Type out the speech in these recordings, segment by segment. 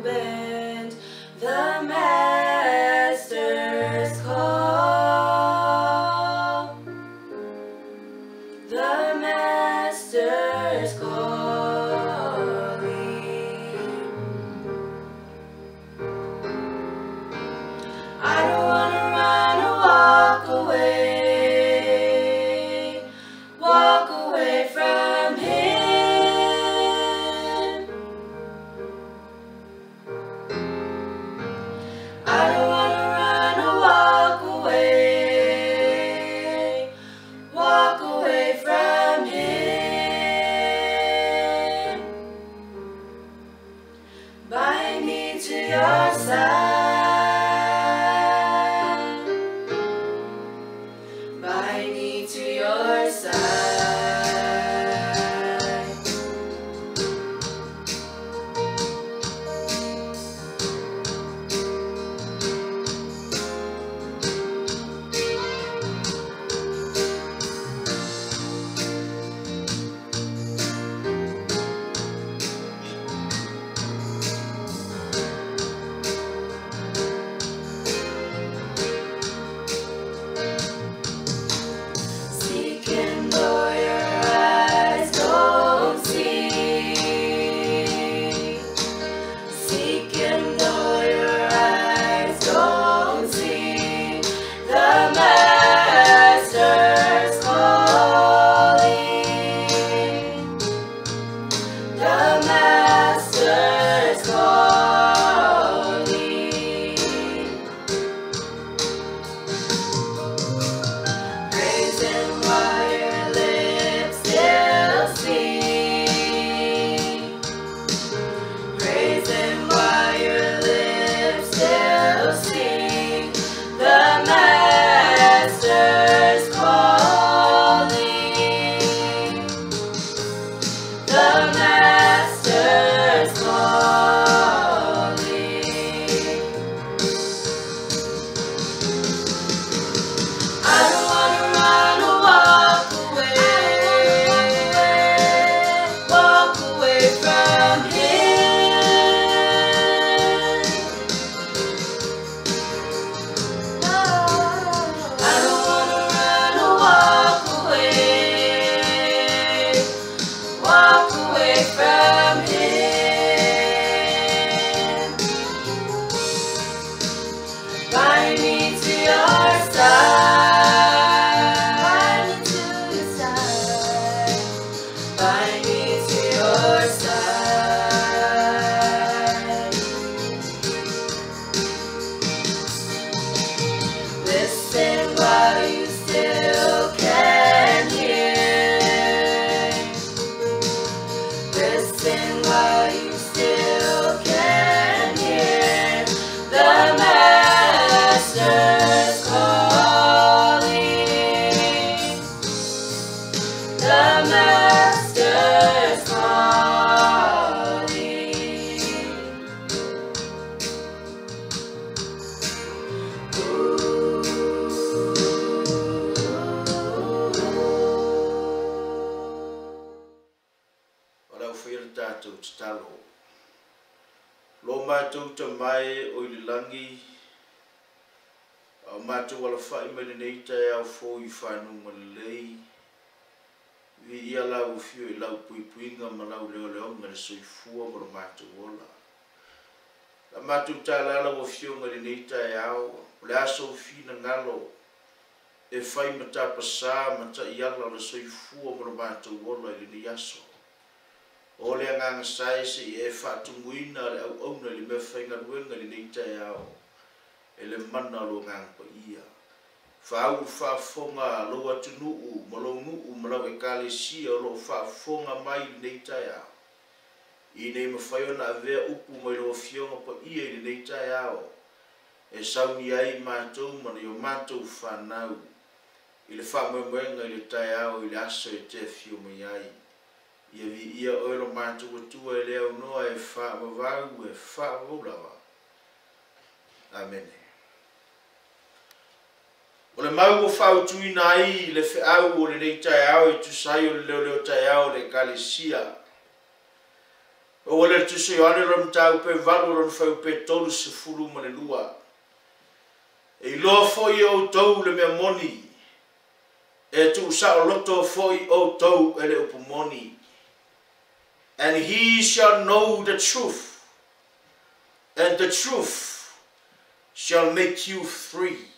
bend the Master's call. The Master's calling. I don't wanna run or walk away, walk away from Him. I don't wanna run or walk away from Him. Bind me to your side. Bind me to your side. Seek Him though your eyes don't see. Seek Him though your eyes don't see. The Master's calling. The Master's calling. Praise Him while your lips still sing. Praise Him while your lips still sing. The Master's calling. The Master's calling. I don't wanna run or walk away from Him. I don't wanna run or walk away from Him. Bind me to your side. Bind me to your side. Bind me to your side. Listen while you still can hear. Listen while you still can hear. The Master's calling. The Master's calling. O le au whaia le tātou tatalo. Lo mātou ta mai o i le langi, a o mātou alawhai mai lenei taeao fou i whanunga lelei, vi ia lau whio i lau puipuinga ma lau leoleonga le soifua ma lo mātou ola. La mātou tālala ua fionga lenei taeao, o le aso whina ngalo, e whai matapasā mata iala o le soifua ma lo mātou ola i lenei aso. O le anganga sae se i e whaatumuina le au auna le mea whaingaluenga lenei taeao, e le mana lo nganga pa ia. Whaau whaafonga lo atunuu, ma lo nuu, ma lau ekalesia o lo whaafonga mai lenei taeao. I nei mawhai ona avea upu mai lo fionga pa ia i lenei taeao, e sauni ai mātou mana i o mātou whanau, i le whaamoemoenga i le taeao i le aso e te whio mai ai. Ia vi ia oe lo mātou atua e leo noa e whaamawau e whaamaulawa. Amene. O le mau o whautuina ai le wheau o le nei taeao e tusai o le leo leo taeao le ekalesia. Ua le Tusi Ioane lona mataupu e 8 lona fuaiupu e 32. E iloa foi e outou le mea moni, e tuusaoloto foi outou e le upu moni. And he shall know the truth, and the truth shall make you free.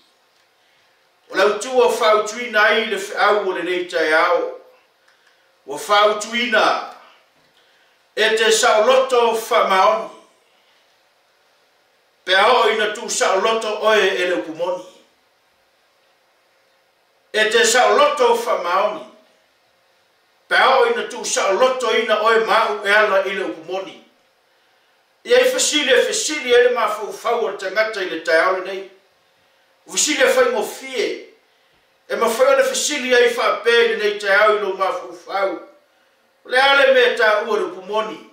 O le autu ua fautuina ai le feau o lenei taeao, ua fautuina e te saoloto faamaoni, pe a oo ina tuusaoloto oe e le upu moni. E te saoloto faamaoni, pe a oo ina tuusaolotoina oe ma au e ala i le upu moni. E i ai fesili e fesili ai le mafaufau o le tagata i le taeao lenei. O fesili e faigofie, e mafai ona fesili ai faapea i lenei taeao i lou mafaufau, o le a le mea e taua i le upu moni?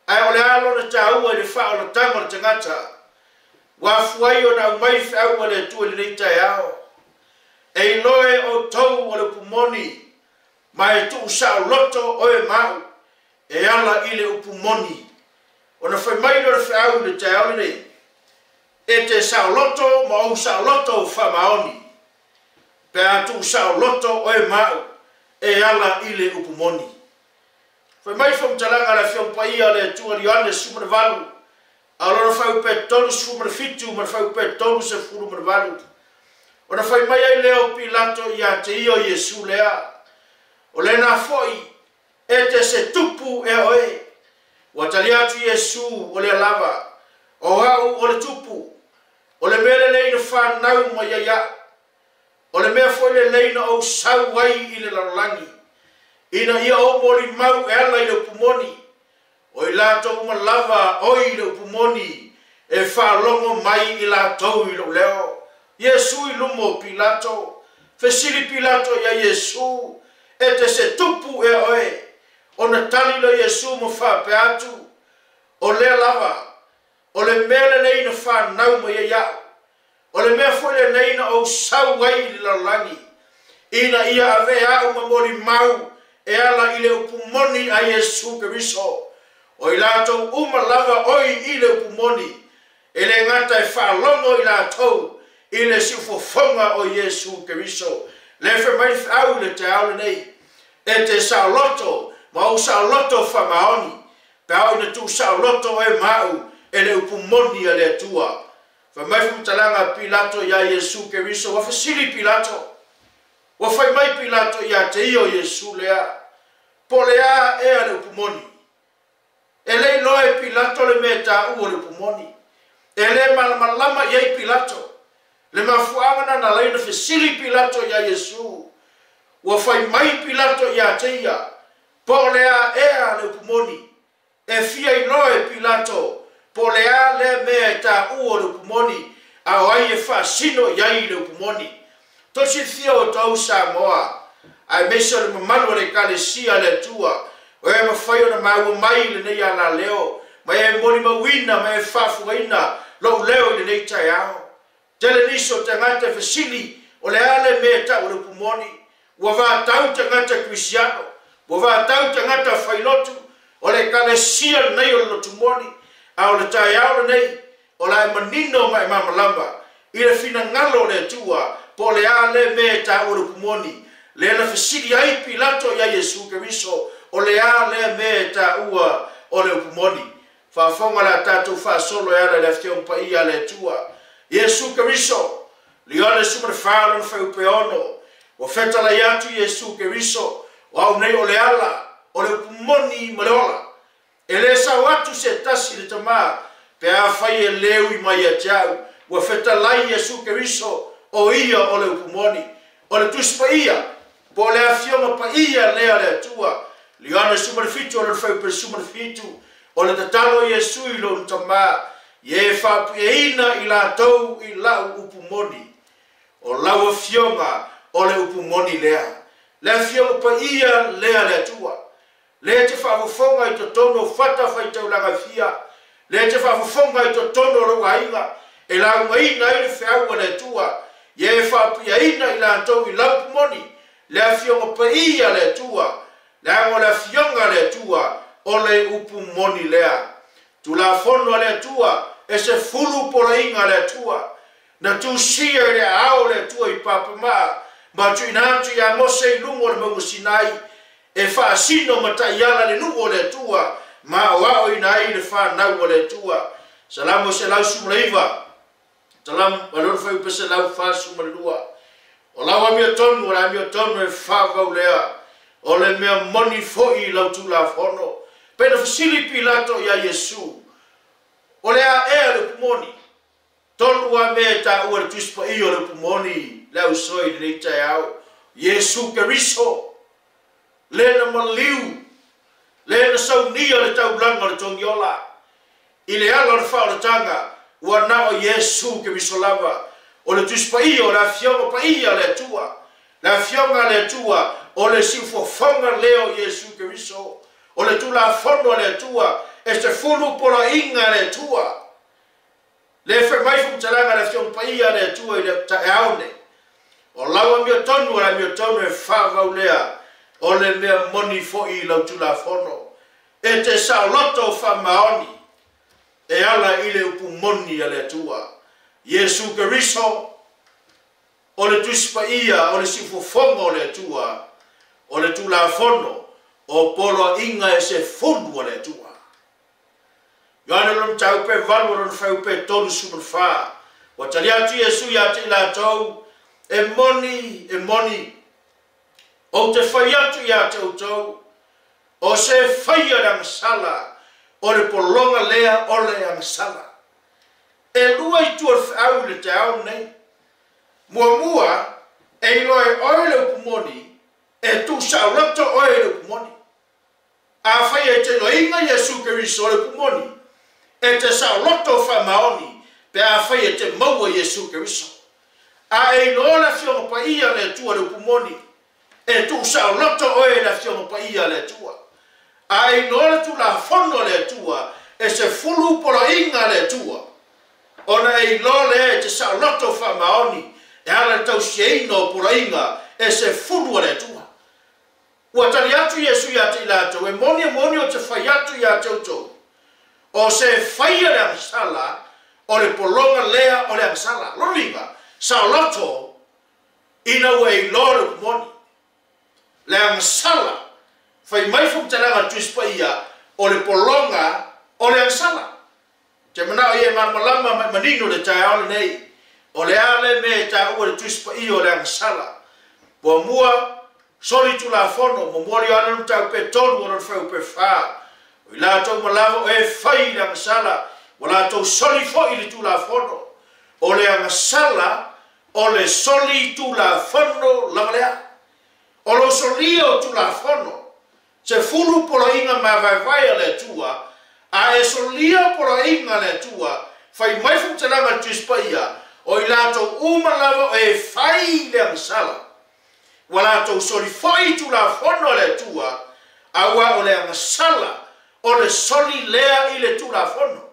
Ae o le a lona taua i le faaolataga o le tagata? Ua afua ai ona aumai feau a le Atua i lenei taeao. E iloa e outou o le upu moni, ma e tuusaoloto oe ma au e ala i le upu moni. Ona fai mai lea o le feau i le taeao lenei, e te saoloto ma ou saoloto faamaoni, pe a tuusaoloto oe ma au e ala i le upu moni. Fai mai faamatalaga a le Afioga Paia a le Atua Ioane 18, a o lona fuaiupu e 37 ma le fuaiupu e 38. Ona fai mai ai lea o Pilato ia te ia o Iesu lea, o lena foi e te se tupu ea oe. Ua tali atu Iesu, o lea lava, o au o le tupu, o le mea lelei na fanau mai ai au, o le mea foi lelei na ou sau ai i le lalolagi, ina ia ou molimau e ala i le upu moni. O i latou uma lava oi i le upu moni, e faalogo mai i latou i lou leo. Iesu i luma o Pilato. Fesili Pilato ia Iesu, e te se tupu ea oe? Ona tali lea o Iesu ma faapea atu, o lea lava, o le mea lenei na fanau mai ai au, o le mea foi lenei na ou sau ai i le lalolagi, ina ia avea au ma molimau e ala i le upu moni a Iesu Keriso. O i latou uma lava oi i le upu moni, e le gata e faalogo i latou i le siufofoga o Iesu Keriso. Le fai mai le feau i le taeao lenei, e te saoloto ma ou saoloto faamaoni, pe a oo ina tuusaoloto oe ma au e le upu moni a le Atua. Fai mai faamatalaga a Pilato ia Iesu Keriso, ua fesili Pilato, ua fai mai Pilato ia te ia o Iesu lea, po o le a ea le upu moni? E le iloa e Pilato le mea e taua o le upu moni. E le malamalama i ai Pilato. Le mafuaaga na na ala ai ona fesili Pilato ia Iesu. Ua fai mai Pilato ia te ia, po o le a ea le upu moni? E fia iloa e Pilato po o le a lea mea e taua o le upu moni, a o ai e faasino i ai le upu moni. Tou silafia outou Samoa, aemaise o le mamalu o le Ekalesia a le Atua, o e mafai ona maua mai lenei alaleo, ma e molimauina ma e faafugaina lou leo i lenei taeao. Tele nisi o tagata e fesili o le a le mea e tau o le upu moni. Ua vatau tagata Kerisiano, ua vatau tagata failotu, o le Ekalesia lenei o le lotu moni, a o le taeao lenei, o la e manino ma e malamalama i le finagalo o le Atua po o le a le mea e taua o le upu moni. Lea na fesili ai Pilato ia Iesu Keriso, o le a lea mea e taua o le upu moni. Faafofoga la tatou faasolo e ala i le Afioga Paia a le Atua, Iesu Keriso, Ioane 14 lona fuaiupu e 6, ua fetalai atu Iesu Keriso, o au nei o le ala, o le upu moni ma le ola. E le sao atu se tasi i le Tama, pe afai e le ui mai ia te au. Ua fetalai Iesu Keriso, o ia o le upu moni. O le Tusi Paia, po o le Afioga Paia lea a le Atua, Ioane 17 o lona fuaiupu e 17, o le tatalo a Iesu i lona Tama, ia e faapueina i latou i lau upu moni. O lau Afioga o le upu moni lea. Le Afioga Paia lea a le Atua. Lea e te faafofoga i totonu o fatafaitaulaga e fia, lea e te faafofoga i totonu o lou aiga, e laugaina ai le feau a le Atua, ia e faapuiaina i latou i lau upu moni, le Afioga Paia a le Atua, leaga o le Afioga a le Atua O le upu moni lea. Tulafono a le Atua, e 10 poloaiga a le Atua. Na tusia i le aao o le Atua i papamaa, ma tuuina atu ia Mose i luga o le mauga Sinai, e faasino ma taiala le nuu o le Atua, ma aoaoina ai le fanau o le Atua. Salamo 119, Salamo fuaiupu 142. O lau amiotonu, o le amiotonu e faavavau lea, o le mea moni foi i lau Tulafono. Pe na fesili Pilato ia Iesu, o le a ea le upu moni? Tolu a mea e taua le Tusi Paia o le upu moni le ausoi i lenei taeao. Iesu Keriso, le na maliu, le na saunia le taulaga o le togiola. I le ala o le faaolataga, ua na o Iesu Keriso lava. O le Tusi Paia o le afioga paia a le Atua. Le afioga a le Atua, o le siufofoga lea o Iesu Keriso. O le Tulafono a le Atua, e 10 poloaiga a le Atua. Le fai mai faamatalaga a le afioga paia a le Atua i le taeao nei. O lau amiotonu, o le amiotonu e faavavau lea, o le mea moni foi i lau Tulafono. E te saoloto o faamaoni, e ala i le upu moni a le Atua. Iesu Keriso, o le Tusi Paia, o le siufofoga o le Atua, o le Tulafono, o poloaiga e 10 a le Atua. Ioane lona mataupu e 8, lona fuaiupu e 34. Ua tali atu Iesu ia te i latou, e moni, e moni, ou te fai atu ia te outou, o se faia le agasala, o le pologa lea o le agasala. E lua itu o le feau i le taeao nei. Muamua, e iloa e oe le upu moni, e tuusaoloto oe i le upu moni. Afai e te iloaina Iesu Keriso o le upu moni, e te saoloto faamaoni, pe afai e te maua Iesu Keriso. A e iloa le afioga paia a le Atua le upu moni, e tuusaoloto oe i le afioga paia a le Atua. A e iloa le Tulafono a le Atua, e 10 poloaiga a le Atua, ona e iloa lea e te saoloto faamaoni, e ala le tausiaina o poloaiga e 10 a le Atua. Ua tali atu Iesu ia te i latou, e moni e moni o te fai atu ia te outou, o se faia le agasala, o le pologa lea o le agasala. Lona uiga, saoloto ina ua e iloa le upu moni. Le agasala, fai mai faamatalaga a le Tusi Paia, o le pologa o le agasala. Te manao ia e malamalama ma e manino le taeao lenei, o le a le mea e taua le Tusi Paia o le agasala. Muamua, soli Tulafono, muamua Ioane lona mataupu e 3, o lona fuaiupu e 4. O i latou uma lava o e fai i le agasala, ua latou soli foi i le Tulafono. O le agasala, o le soli Tulafono lava lea. O lou solia o Tulafono, 10 poloaiga mavaevae a le Atua, a e solia poloaiga a le Atua, fai mai faamatalaga a le Tusi Paia, o i latou uma lava o e fai i le agasala, ua latou soli foi i Tulafono a le Atua, aua o le agasala, o le soli lea i le Tulafono.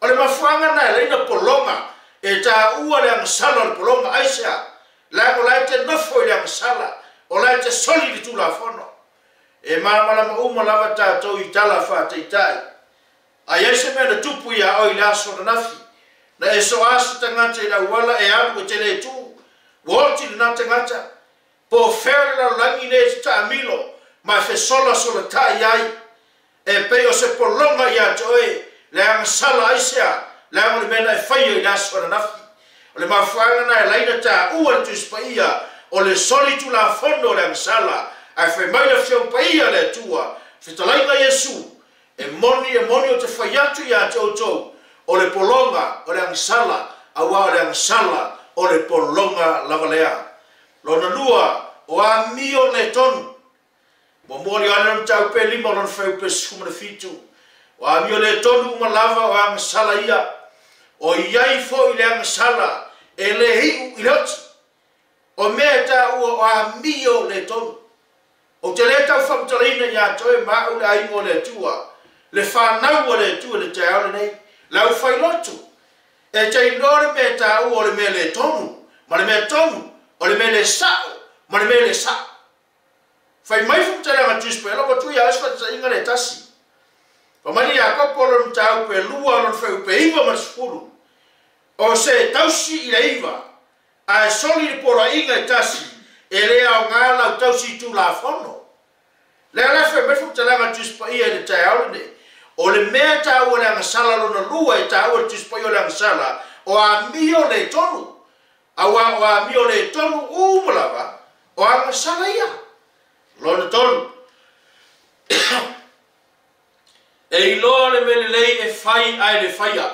O le mafuaaga na e laina pologa, e taua le agasala o le pologa, aisea, leaga o la e te nofo i le agasala, o la e te soli i le Tulafono. E malamalama uma lava tatou i tala faataitai. A i ai se mea na tupu ia oe i le aso ananafi, na e soa se tagata i le auala e alu e te le tu, ua oti lena tagata, po o fea le lalolagi nei e te taamilo, ma e fesolasola ai, e pei o se pologa ia te oe, le agasala aisea, leaga o le mea na e faia i le aso ananafi. O le mafuaaga na e laina taua le Tusi Paia, o le soli Tulafono o le agasala, ae fai mai le afioga paia a le Atua, fetalaiga Iesu, e moni e moni o te fai atu ia te outou, o le pologa o le agasala, aua o le agasala o le pologa lava lea. Lona lua, o amio le tonu. Muamua Ioane lona mataupu e 5, lona fuaiupu e 17. O amio le tonu uma lava o agasala ia. O iai foi le agasala e le iu i le oti. O mea e taua o amio le tonu. O te le tau faamatalaina ia te oe ma au le aiga o le Atua, le fanau o le Atua le taeao lenei, le aufailotu. E te iloa le mea e taua o le mea le tonu, ma le mea tonu, o le mea le sao, ma le mea le sao. Fai mai faamatalaga a Tusi Paia, lau atu ia oe se faataitaiga le tasi. Fai mai le Iakopo lona mataupu e 2 lona fuaiupu e 9 ma le 10, O se e tausi i le 9, ae soli i le poloaiga e tasi, e le aoga lau tausi i Tulafono. Lea la e fai mai le faamatalaga a le Tusi Paia i le taeao lenei, o le mea e taua i le agasala lona lua e taua i le Tusi Paia o le agasala, o amio le tonu. Aua o amio le tonu uma lava, o agasala ia. Lona tolu, e iloa le mea lelei e fai ae le faia.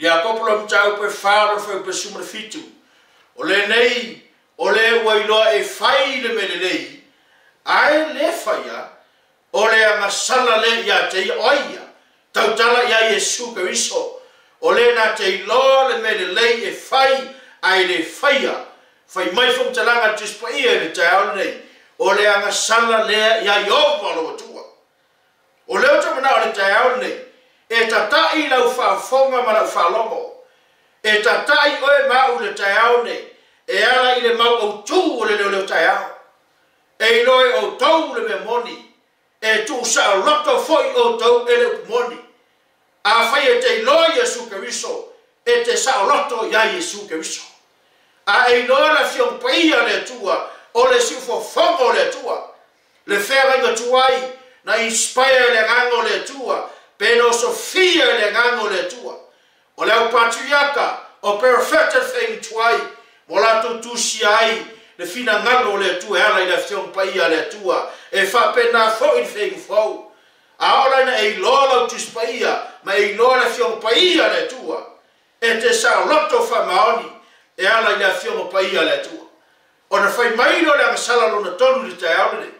Iakopo lona mataupu e 4 lona fuaiupu e 17. O lenei, o le ua iloa e fai le mea lelei, ae le faia, o le agasala lea ia te ia. O ai ia? Tautala ia Iesu Keriso. O le na te iloa le mea lelei e fai ae le faia. Fai mai faamatalaga a le Tusi Paia i le taeao lenei, o le agasala lea ia Ieova lou Atua. O lea ou te manao i le taeao lenei, e tata'i lau faafofoga ma lau faalogo. E tata'i oe ma au i le taeao lenei, e ala i le mau autū o le leoleo taeao. E iloa e outou le mea moni, e tuusaoloto foi outou e le upu moni. Afai e te iloa Iesu Keriso, e te saoloto iā Iesu Keriso. A e iloa le Afioga Paia a le Atua, o le siufofoga o le Atua, le feagaiga tuai na inspire e le Agaga o le Atua, pe na osofia e le Agaga o le Atua. O le au patriaka o perofeta le feagaiga tuai, mo latou tusia ai le finagalo o le Atua e ala i le Afioga Paia a le Atua, e faapena foi le feagaiga fou. A oo la ina e iloa lau Tusi Paia ma e iloa le Afioga Paia a le Atua, e te saoloto faamaoni e ala i le Afioga Paia a le Atua. Ona fai mai lea o le agasala lona tolu i le taeao lenei,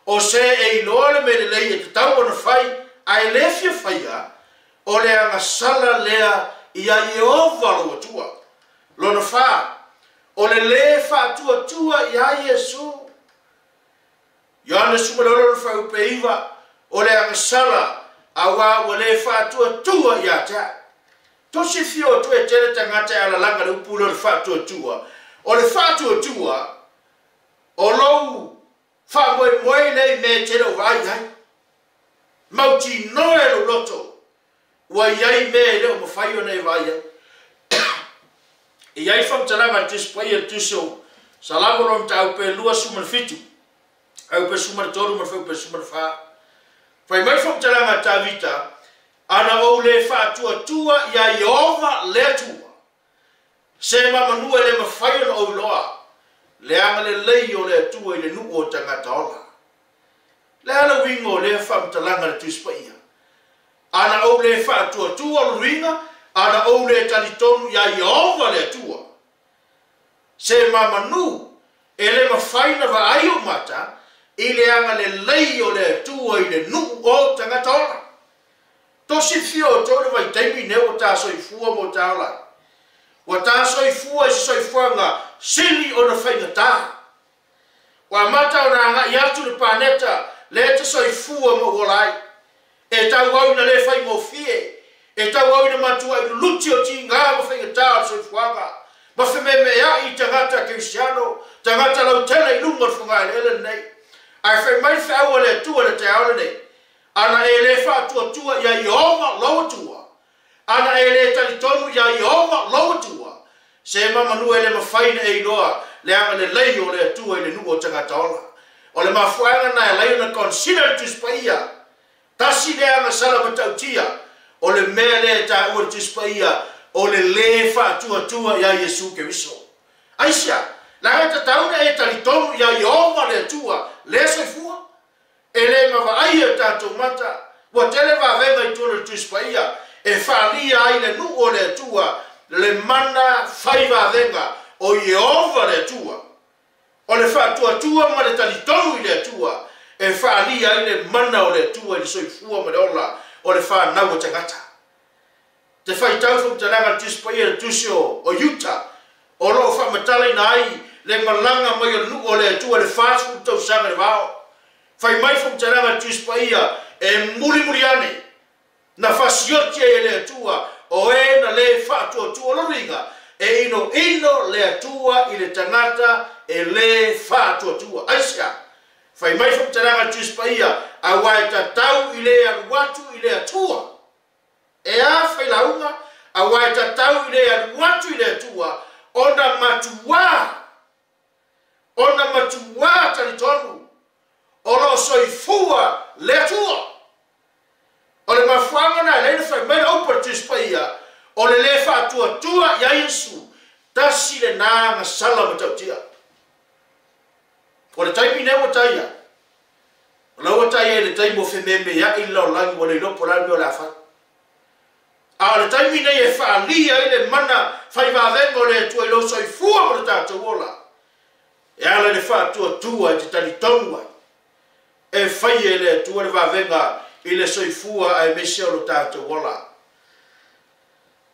O se e iloa le mea lelei e tatau ona fai ae le fia faia, o le agasala lea ia Ieova lou Atua. Lona fa, o le lē faatuatua iā Iesu. Ioane 16 fuaiupu e 9, o le agasala, auā ua lē faatuatua ia te a'u. Tosi fio atu e tele tagata e alalaga le upu lea o le faatuatua. O le faatuatua, o lou faamoemoe lea i mea e te le o vaai ai. Mautinoa e lou loto, ua i ai mea e le o mafai ona e vaai ai. E i ai faamatalaga a le Tusi Paia i le Tusi o Salamo lona mataupu e 27, fuaiupu e 13 ma le fuaiupu e 14. Fai mai le faamatalaga a Tavita, Ana ou le faatuatua iā Ieova le Atua, se mamanua e le mafai ona ou iloa le agalelei o le Atua i le nuu o tagata ola. Le a le uiga o lea faamatalaga a le Tusi Paia? Ana ou le faatuatua lona uiga, ana ou le talitonu iā Ieova le Atua, se mamanu e le mafai na vaai ou mata i le agalelei o le Atua i le nuu o tagata ola. Tosi fia o tou le vaitaimi nei ua ta soifua ma ua ta ola ai. Ua ta soifua i se soifuaga sili ona faigata. Ua amata ona agai atu le paneta lea e te soifua ma ua ola ai. E tauau ina le faigofie, e tauau ina matuai luluti o tiga ma faigata o le soifuaga, ma fememeai i tagata kerisiano, tagata lautele i luga o le fogaeleele lenei. Ae fai mai le feau a le Atua i le taeao lenei, Ana e le faatuatua iā Ieova lou Atua, ana e le talitonu iā Ieova lou Atua, se mamanua e le mafai na e iloa le agalelei o le Atua i le nuu o tagata ola. O le mafuaaga na e alai ona consider le Tusi Paia. Tasi lea agasala matautia, o le mea lea e taua i le Tusi Paia, o le le faatuatua iā Iesu Keriso. Aisea? Leaga e tatau na e talitonu iā Ieova le Atua le soifua. E le mavaai e tatou mata, ua tele vavega i totonu o le Tusi Paia e faalia ai le nuu o le Atua le mana fai vavega o Ieova le Atua. O le faatuatua ma le talitonu i le Atua e faalia ai le mana o le Atua i le soifua ma le ola o le fanau a tagata. Te faitau faamatalaga a le Tusi Paia i le Tusi o Iuta, o lo o faamatalaina ai le malaga mai o le nuu o le Atua i le 40 tausaga i le vao. Fai mai faamatalaga a le Tusi Paia, E mulimuli ane, na fasioti ai e le Atua o e na lē faatuatua lona uiga, e inoino le Atua i le tagata e lē faatuatua. Aisea? Fai mai faamatalaga a le Tusi Paia, Aua e tatau i le alu atu i le Atua. E a failauga? Aua e tatau i le alu atu i le Atua ona matuā, ona matuā talitonu o lo o soifua le Atua. O le mafuaaga lena e ala ai ona fai mai le upu a le Tusi Paia, O le le faatuatua ia Iesu, tasi lena agasala matautia. O le taimi nei ua tai ai, o la ua tai ai i le taimi ua fememeai le lalolagi ua le iloa po o le a le mea o le a fai. A o le taimi nei e faaalia ai le mana fai vavega o le Atua i lou soifua ma lo tatou ola, e ala i le faatuatua e te talitonu ai, e faia e le Atua le vavega i le soifua aemaise o lo tatou ola.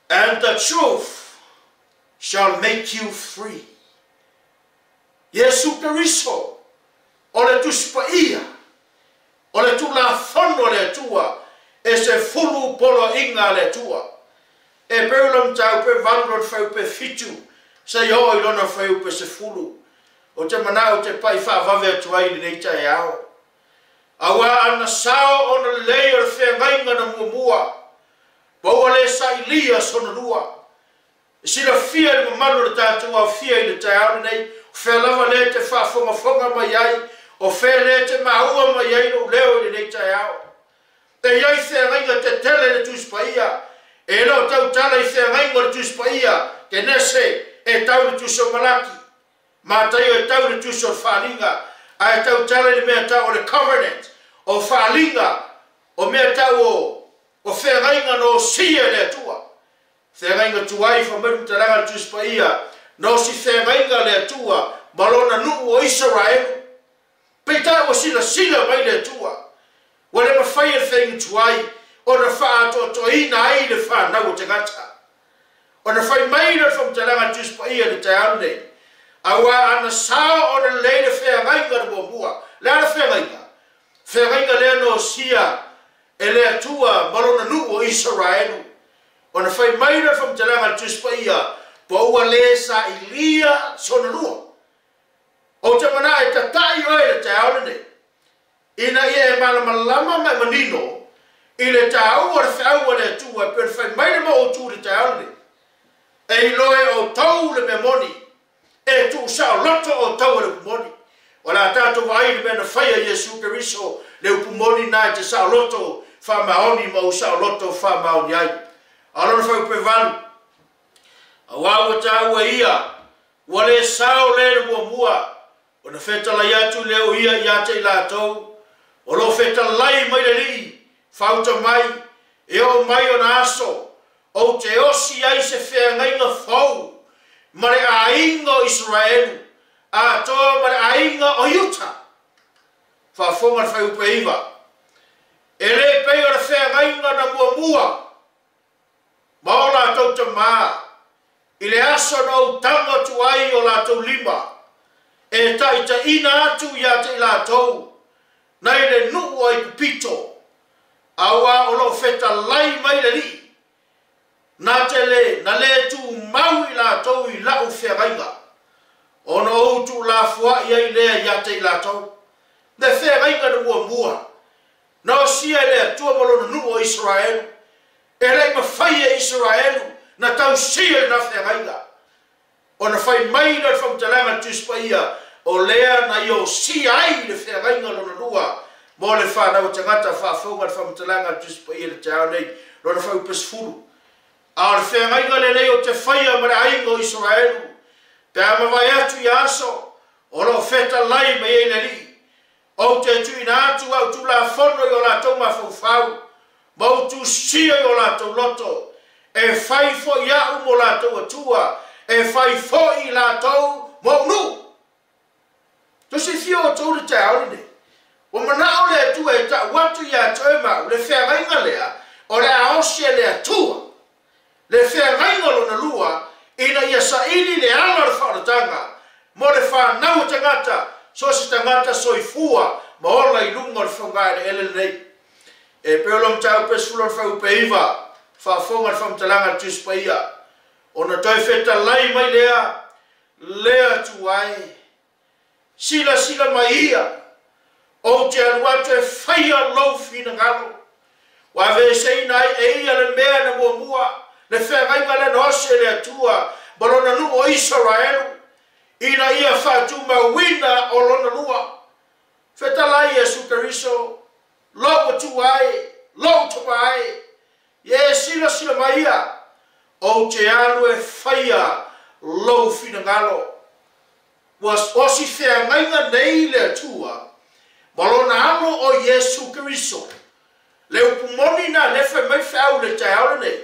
And the truth shall make you free. Iesu Keriso, o le Tusi Paia, o le Tulafono a le Atua, e 10 poloaiga a le Atua. E peu lona mataupu e valu lona fuaiupu e fitu seia oo i lona fuaiupu e 10. Ou te manao ou te pai faavave atu ai i lenei taeao. Aua ana sao ona lelei o le feagaiga na muamua, ma ua le sailia sona lua. E silafia e le mamalu o le tatou aofia i le taeao lenei, o fea lava lea e te faafogafoga mai ai, o fea lea e te maua mai ai lou leo i lenei taeao. E i ai feagaiga tetele i le Tusi Paia. E le o tautala i feagaiga o le Tusi Paia, Kenese, e tau i le Tusi o Malaki, Mataio e tau i le Tusi o le Faaaliga, ae tautala i le mea tau o le Covenant, o Faaaliga, o mea tau o, o feagaiga na osia e le Atua. Feagaiga tuai, fai mai le Matalaga a le Tusi Paia, na osi feagaiga le Atua ma Lona nuu o Isaraelu. Peitai ua silasila mai le Atua, ua le mafai e le feagaiga tuai ona faaatoatoaina ai le fanau o tagata. Ona fai mai lea o le Faamatalaga a le Tusi Paia i le taeao lenei, Aua ana sao ona lelei le feagaiga na muamua. Le a le feagaiga? Feagaiga lea na osia e le Atua ma Lona nuu o Isaraelu. Ona fai mai lea o le faamatalaga a le Tusi Paia, Po ua le sailia sona lua. Ou te manao e tatai oe i le taeao lenei, ina ia e malamalama ma e manino i le taua o le feau a le Atua e pei ona fai mai le Maoutu i le taeao lenei, E iloa e outou le mea moni, e tuusaoloto outou e le upu moni. O le a tatou vaai i le mea na faia e Iesu Keriso, le upu moni na e te saoloto faamaoni ma ou saoloto faamaoni ai. A o lona fuaiupu e valu, Aua ua taua ia, ua le sao le le muamua, ona fetalai atu lea o ia ia te i latou, o lo o fetalai mai le Alii, fauta mai, e oo mai ona aso, ou te osi ai se feagaiga fou ma le aiga o Isaraelu, atoa ma le aiga o Iuta. Faafofoga le fuaiupu e iva. E le pei o le feagaiga na muamua ma o latou tamā, i le aso na ou tago atu ai i o latou lima, e taitaiina atu ia te i latou nai le nuu o Aikupito, aua o lo o fetalai mai le Alii, na te le, na le tumau i latou i lau feagaiga, ona ou tuulafoai ai lea ia te i latou. Le feagaiga na muamua, na osia e le Atua ma Lona nuu o Isaraelu, e le i mafai e Isaraelu na tausia lena feagaiga. Ona fai mai lea o le faamatalaga a le Tusi Paia, o lea na ia osia ai le feagaiga lona lua mo le fanau a tagata, faafofoga le faamatalaga a le Tusi Paia i le taeao nei, lona fuaiupu e 10. A o le feagaiga lenei ou te faia ma le aiga o Isaraelu, pe a mavae atu ia aso, o lo o fetalai mai ai le Alii, Ou te tuuina atu au Tulafono i o latou mafaufau, ma ou tusia i o latou loto, e fai foi au mo latou Atua, e fai foi i latou mo ou nuu. Tou silafia outou i le taeao lenei, ua manao le Atua e tau atu ia te oe ma au le feagaiga lea o le a osi e le Atua. Le feagaiga lona lua, ina ia saili le ala o le faaolataga mo le fanau o tagata, so o se tagata soifua ma ola i luga o le faugaeleele lenei. E pei o lau mataupu e 10 o le fuaiupu e iva, faafofoga le faamatalaga a le Tusi Paia, ona toe fetalai mai lea, le Atua e, silasila mai ia, Ou te alu atu e faia lou finagalo. Ua aveeseina ai e ia le mea na muamua, le feagaiga lea na osi e le Atua ma lona nuu o Isaraelu, ina ia faatumauina o lona lua. Fetalai Iesu Keriso, lou Atua e, lou Tama e, ia e silasila mai ia, ou te alu e faia lou finagalo. Ua osi feagaiga nei le Atua ma lona alo o Iesu Keriso. Le upu moni na lea e fai mai feau i le taeao lenei,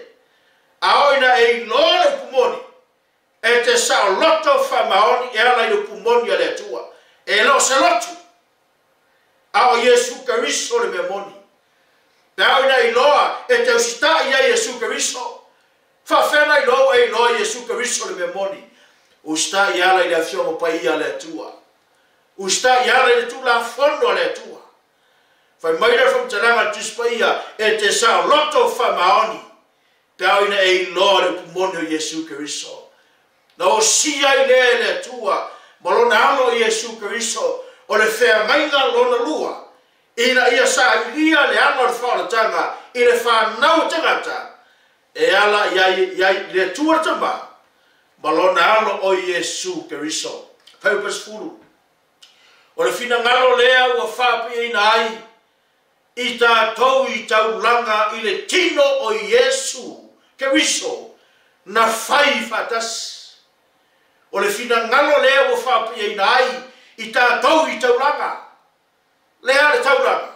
a oo ina e iloa le upu moni, e te saoloto faamaoni e ala i le upu moni a le Atua. E le o se lotu, a o Iesu Keriso le mea moni. Pe a oo ina e iloa e te usitai i ai Iesu Keriso, faafefea ona iloa ua e iloa Iesu Keriso le mea moni? Usitai e ala i le Afioga Paia a le Atua. Usitai e ala i le Tulafono a le Atua. Fai mai lea o le faamatalaga a le Tusi Paia, E te saoloto faamaoni, pe a oo ina e iloa le upu moni o Iesu Keriso. Na osia ai lea e le Atua ma Lona Alo o Iesu Keriso o le feagaiga lona lua, ina ia sailia le ala o le faaolataga i le fanau o tagata e ala i ai i le Atua le Tama ma Lona Alo o Iesu Keriso. Fuaiupu 10. O le finagalo lea ua faapiaina ai i tatou i taulaga i le tino o Iesu Keriso na fai faatasi. O le finagalo lea ua faapiaina ai i tatou i taulaga. Lea le taulaga.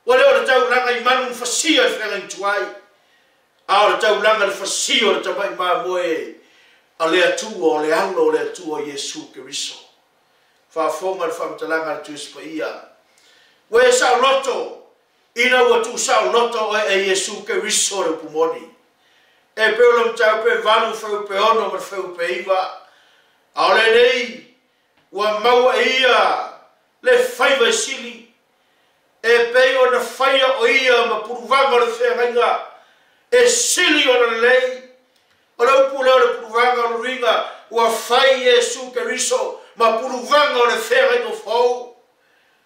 Ua le o le taulaga i manu na fasia i le feagaiga tuai, a o le taulaga i le fasia o le tamai mamoe a le Atua, o le Alo o le Atua o Iesu Keriso. Faafofoga i le faamatalaga a le Tusi Paia. Ua e saoloto ina ua tuusaoloto oe e Iesu Keriso le upu moni. E pei o le mataupu e 8 fuaiupu 6 ma le fuaiupu 9, a o lenei ua maua e ia le faiva e sili, e pei ona faia o ia ma puluvaga o le feagaiga e sili ona lelei. O le upu lea o le puluvaga o lona uiga ua fai Iesu Keriso ma puluvaga o le feagaiga fou.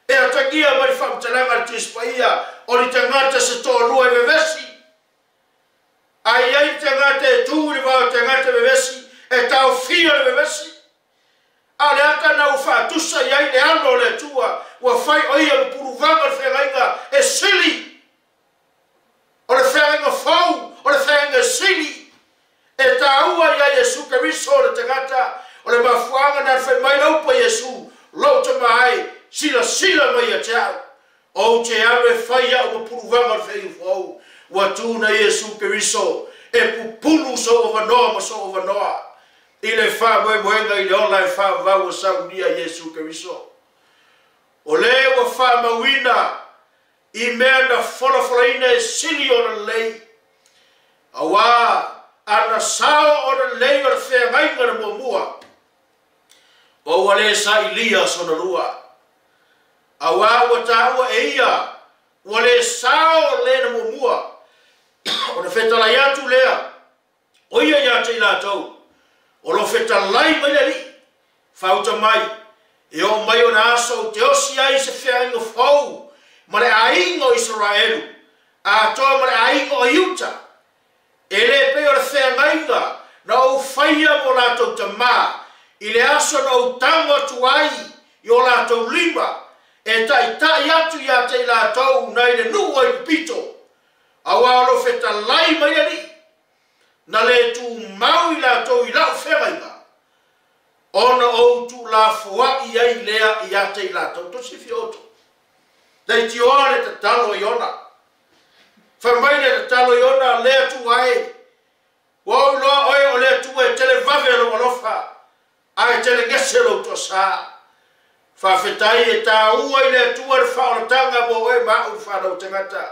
E atagia mai le faamatalaga a le Tusi Paia, o le tagata se toalua e vevesi. A i ai le tagata e tu i le va o tagata vevesi, e taofia le vevesi. A o le ata lena ua faatusa i ai le Alo o le Atua, ua fai o ia ma puluvaga o le feagaiga e sili, o le feagaiga fou, o le feagaiga e sili. E taua ia Iesu Keriso le tagata, o le mafuaaga na fai mai le upu a Iesu, Lou tama e, silasila mai ia te au. Ou te alu e fai au ma puluvaga o le feagaiga fou. Ua tu na Iesu Keriso e pupulu sou avanoa ma sou avanoa i le faamoemoega i le ola e faavavau ua saunia Iesu Keriso. O le ua faamauina i mea na folafolaina e sili ona lelei, auā ana sao ona lelei o le feagaiga na muamua, ma ua le sailia sona lua. Auā ua taua e ia ua le sao le na muamua, ona fetalai atu lea o ia ia te i latou, o lo fetalai mai le Alii, fauta mai, e oo mai ona aso ou te osi ai i se feagaiga fou ma le aiga o Isaraelu, atoa ma le aiga o Iuta, e le pei o le feagaiga na ou faia mo latou tamā i le aso na ou tago atu ai i o latou lima e taitai atu ia te i latou nai le nuu o Aikupito, auā o lo fetalai mai le Alii, na le tumau i latou i lau feagaiga, ona ou tuulafoai ai lea ia te i latou. Tou silafia outou, leitioa le tatalo a Iona. Fai mai le tatalo a Iona, Le Atua e, ua ou iloa oe o le Atua e televave lou alofa, ae telegese lou toasa. Faafetai e taua i le Atua le faaolataga mo oe ma au le fanau tagata.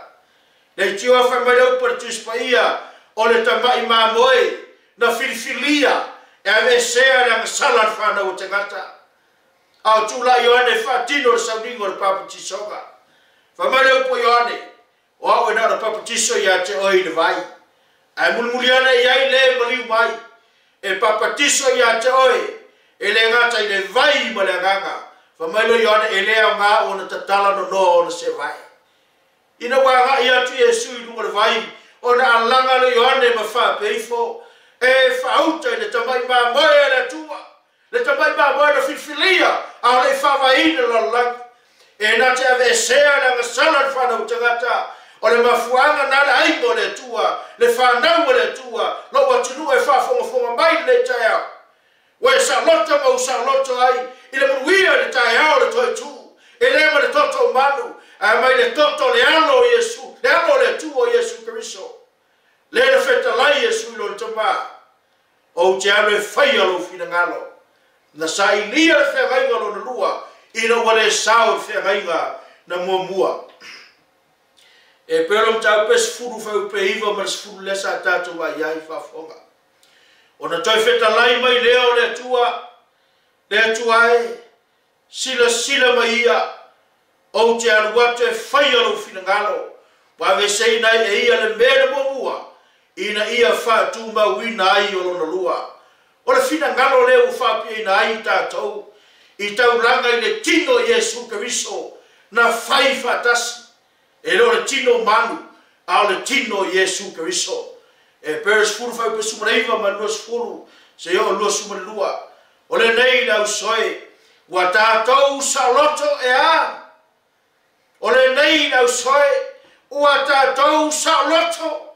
Leitioa fai mai le upu a le Tusi Paia, o le tama'i mamoe na filifilia e aveesea le agasala a le fanau a tagata. A o tulai Ioane e faatino le sauniga o le papatisoga. Fai mai le upu a Ioane, O au e na ona papatiso ia te oe i le vai, ae mulimuli ane i ai le maliu mai, e papatiso ia te oe, e le gata i le vai ma le agaga. Fai mai lea o Ioane, E le aoga ona tatala nonoa ona seevae. Ina ua agai atu Iesu i luga o le vai, ona alaga lea o Ioane ma faapea ifo, E faauta i le tamai mamoe a le Atua, le tamai mamoe na filifilia a o le i faavaeina le lalolagi. E na te aveesea le agasala i le fanau tagata, o le mafuaaga na le aiga o le Atua, le fanau a le Atua, lou atunuu e faafogafoga mai i lenei taeao. Ua e saoloto ma ou saoloto ai i le manuia i le taeao o le toetū, e le ma le toto o manu, ae mai le toto o le Alo o Iesu, le Alo o le Atua o Iesu Keriso. Lea na fetalai Iesu i lona Tama, Ou te alu e faia lou finagalo. Na sailia le feagaiga lona lua ina ua le sao i le feagaiga na muamua. E pei o le mataupu e 10 fuaiupu e 9 ma le 10 lea sa tatou vaai ai faafofoga. Ona toe fetalai mai lea o le Atua, Le Atua e, silasila mai ia, ou te alu atu e faia lou finagalo, ua aveeseina ai e ia le mea na muamua, ina ia faatumauina ai o lona lua. O le finagalo lea ua faapiaina ai i tatou i taulaga i le tino o Iesu Keriso na fai faatasi, e le o le tino o manu, a o le tino o Iesu Keriso. Hebere 10 fuaiupu 19 ma le 20 seia oo 22. O lenei le ausoe, ua tatou saoloto e a? O lenei le ausoe, ua tatou saoloto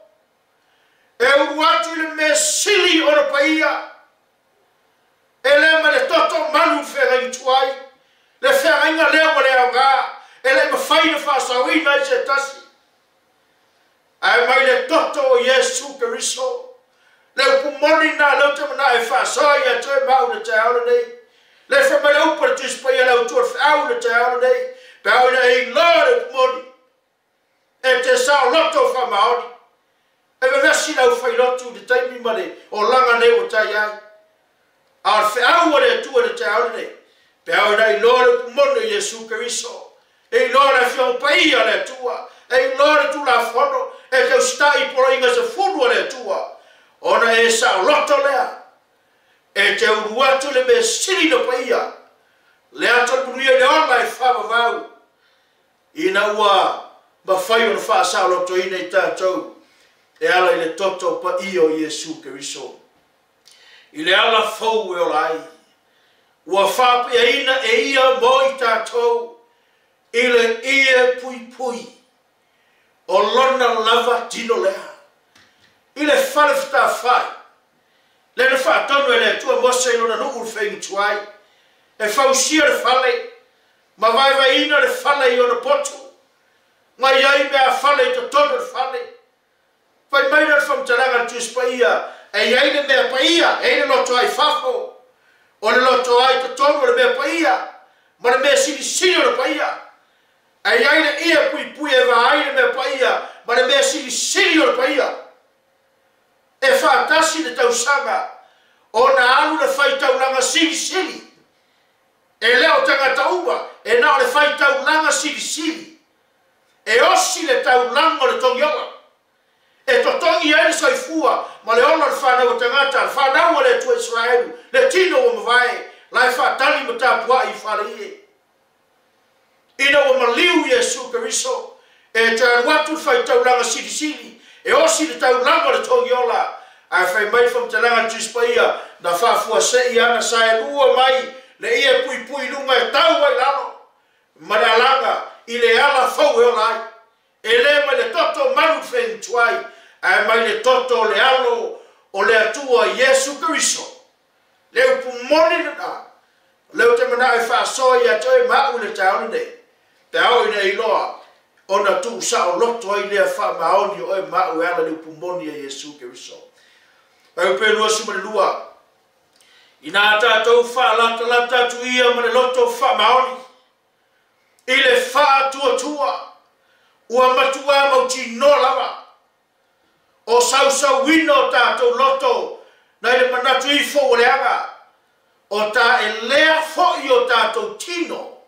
e ulu atu i le mea sili ona paia, e le ma le toto o manu i le feagaiga tuai, le feagaiga lea ua le aoga, e le i mafai ona faasaoina ai se tasi. Ae mai le toto o Iesu Keriso, le upu moni lena lea ou te manao e faasoa ia te oe ma au i le taeao lenei. Le fai mai le upu a le Tusi Paia le Autu o le Feau i le taeao lenei, pe a oo ina e iloa le upu moni, e te saoloto faamaoni. E vevesi le aufailotu i le taimi ma le olaga nei ua tai ai. A o le feau a le Atua i le taeao lenei, pe a oo ina iloa le upu moni o Iesu Keriso, e iloa le Afioga Paia a le Atua, e iloa le Tulafono, e te usitai i poloaiga 10 a le Atua, ona e saoloto lea, e te ulu atu i le mea sili ona paia, le ata o le manuia i le ola e faavavau, ina ua mafai ona faasaolotoina i tatou e ala i le toto paia o Iesu Keriso. I le ala fou e ola ai, ua faapeaina e ia mo i tatou i le ie puipui o lona lava tino lea. I le fale fetafai, lea na faatonu e le Atua Mose i lona nuu le feiga tuai, e fausia le fale, ma vaevaeina le fale i ona potu, ma i ai meafale i totonu o le fale. Fai mai lea o le faamatalaga a le Tusi Paia, E i ai le mea paia, e i ai le lotoa i fafo. O le lotoa i totonu o le mea paia, ma le mea silisili o le paia. E i ai le ie puipui e va ai le mea paia ma le mea silisili o le paia. E faatasi le tausaga ona alu le faitaulaga silisili. E le o tagata uma, e na o le faitaulaga silisili. E osi le taulaga o le togiola. E totogi ai le soifua ma le ola o le fanau a tagata, le fanau a le Atua Isaraelu, le tino ua mavae, la e faatali ma tapuai i faleie. Ina ua maliu Iesu Keriso, e toe alu atu le faitaulaga silisili, e osi le taulaga o le togiola. Ae fai mai le faamatalaga a le Tusi Paia, na faafuasei ana saelua mai le ie puipui i luga e tau ai lalo, ma le alaga i le ala fou e ola ai. E le mai le toto o manu le feagituai, ae mai le toto o le Alo o le Atua Iesu Keriso. Le upu moni lena, o lea ou te manao e faasoa ia te oe ma au i le taeao lenei, pe a oo ina e iloa, ona tuusaoloto ai lea faamaoni o oe ma au e ala i le upu moni a Iesu Keriso. Fuaiupu 22, Inā tatou faalatalata atu ia ma le loto faamaoni, i le faatuatua, ua matuā mautinoa lava o sausauina o tatou loto nai le manatu ifo ua leaga, o taelea foi o tatou tino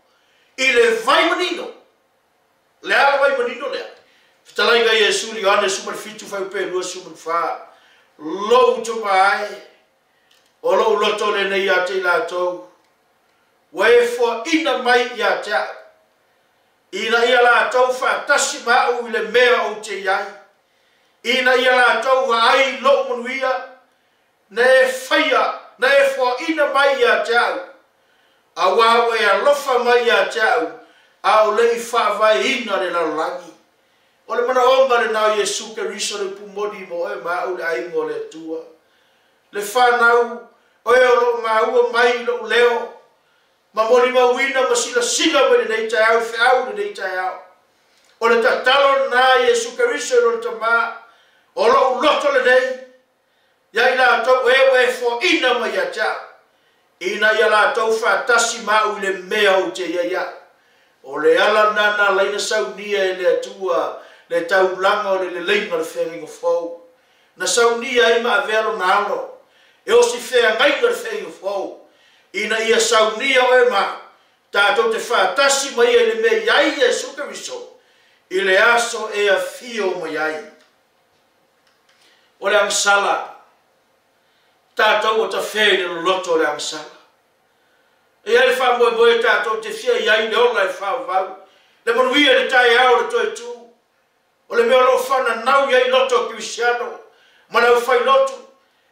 i le vai manino. Le a le vai manino lea? Fetalaiga Iesu i le Ioane 17 fuaiupu 24, Lou tama e, o lou loto lenei ia te i latou, Ua e foaina mai ia te A'u, ina ia latou faatasi ma A'u i le mea ou te i ai, ina ia latou vaai i Lou manuia na e faia, na e foaina mai ia te A'u, auā ua e alofa mai ia te A'u a o le i faavaeina le lalolagi. O le manaoga lena o Iesu Keriso le upu moni mo oe ma a'u le aiga o le Atua. Le fanau, oe o lo o maua mai i lou leo, ma molimauina ma silasila mai lenei taeao i feau i lenei taeao. O le tatalo lena a Iesu Keriso i Lona Tama, O lou loto lenei, ia i latou e ua e foaina mai ia te au, ina ia latou faatasi ma au i le mea ou te i ai au. O le ala lena na ala ai ona saunia e le Atua le taulaga o le leleiga o le feagaiga fou. Na saunia ai ma avea lona Alo e osi feagaiga le feagaiga fou, ina ia saunia oe ma au, tatou te faatasi ma ia i le mea i ai Iesu Keriso i le aso e afio mai ai. O le agasala, tatou ua tafea i le loloto o le agasala. E i ai le faamoemoe tatou te fia i ai i le ola e faavavau, le manuia i le taeao o le toe tu. O le mea o lo o fananau i ai loto o Kerisiano ma le aufailotu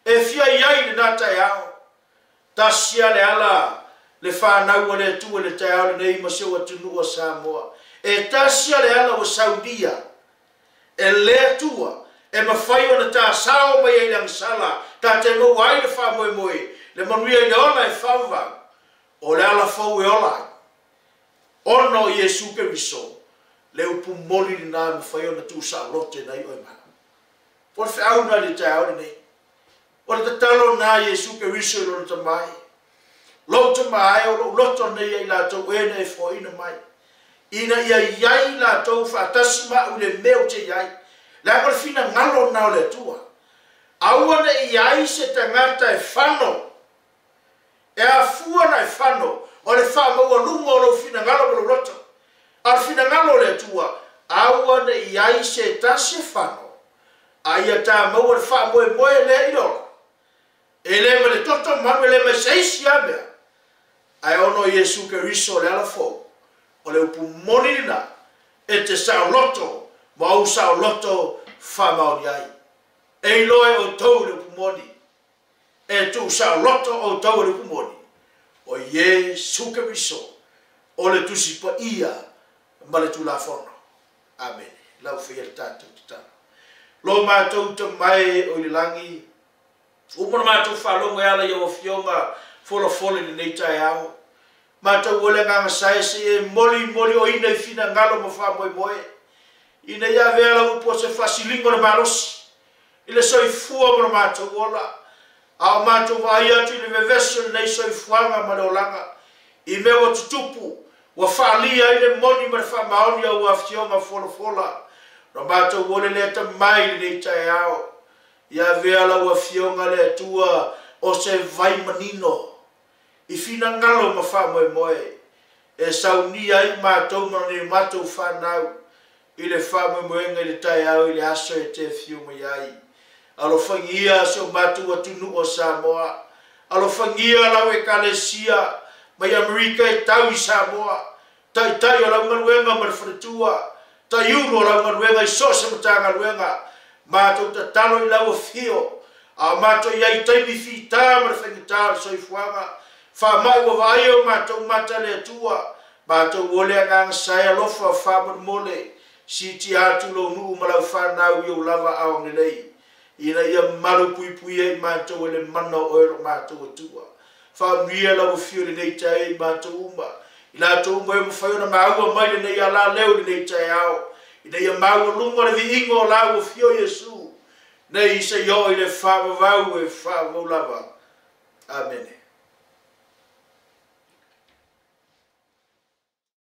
e fia i ai i lena taeao. Tasi a le ala le fanau a le Atua i le taeao lenei ma si ou atunuu a Samoa. E tasi a le ala ua saunia e le Atua e mafai ona ta sao mai ai i le agasala ta te maua ai le faamoemoe, le manuia i le ola e faavavau. O le ala fou e ola ai. Ona o Iesu Keriso, le upu moni lena e mafai ona tuusaolote nai oe ma. O le feau lena i le taeao lenei. O le tatalo lena a Iesu Keriso i Lona Tama e. Lou Tama e, o lou loto lenei ia i latou e na e foaina mai, ina ia i ai latou faatasi ma au i le mea ou te i ai. Leaga o le finagalo lena o le Atua. Aua ne i ai se tagata e fano. E afua ona e fano, o le faamaualuga o lou finagalo ma lou loto. A o le finagalo o le Atua, aua ne i ai se tasi e fano, a ia ta maua le faamoemoe lea i le ola. E le ma le toto manu, e le ma se isi lava mea, ae ona o Iesu Keriso le ala fou, o le upu moni lena, e te saoloto ma ou saoloto faamaoni ai. E iloa e outou le upu moni. E tuusaoloto outou e le upu moni, o Iesu Keriso o le Tusi Paia ma le Tulafono. Amene. Lau faia le tatou tatalo. Lo matou Tama e o i le lagi, ua uma ona matou faalogo e ala i au Afioga folafola i lenei taeao. Matou ua le agaga sae se i e molimolioina i finagalo ma faamoemoe, ina ia avea lau upu o se faasiliga o le malosi i le soifua ma lo matou ola, a o matou vaai atu i le vevesi o lenei soifuaga ma le olaga, i mea ua tutupu, ua faalia ai le moni ma le faamaoni a ua Afioga folafola, lo matou ole le atamai i lenei taeao. Ia avea lau Afioga le Atua o se vai manino i finagalo ma faamoemoe e saunia ai matou ma ni matou fanau i le faamoemoega i le taeao i le aso e te afio mai ai. Alofagia si o matou atunuu o Samoa. Alofagia lau Ekalesia mai Amerika e tau i Samoa. Taitai o lau galuega ma le faletua, taiulu o lau galuega i so o se Matagaluega. Matou tatalo i lau afio, a o matou i ai i taimi fita ma le faigata o le soifuaga. Faamai ua vaaia o matou mata le Atua, matou ua le agaga sae alofa faamolemole, siitia atu lou nuu ma lau fanau i ou lava ao agelei, ina ia malu puipuia i matou e le mana o oe lo matou Atua. Faamanuia lau afio i lenei taeao i matou uma, i latou uma e mafai ona maua mai lenei alaleo i lenei taeao, ina ia maualuga le viiga o lau afio Iesu, nei se i oo i le faavavau e faavavau lava. Amene.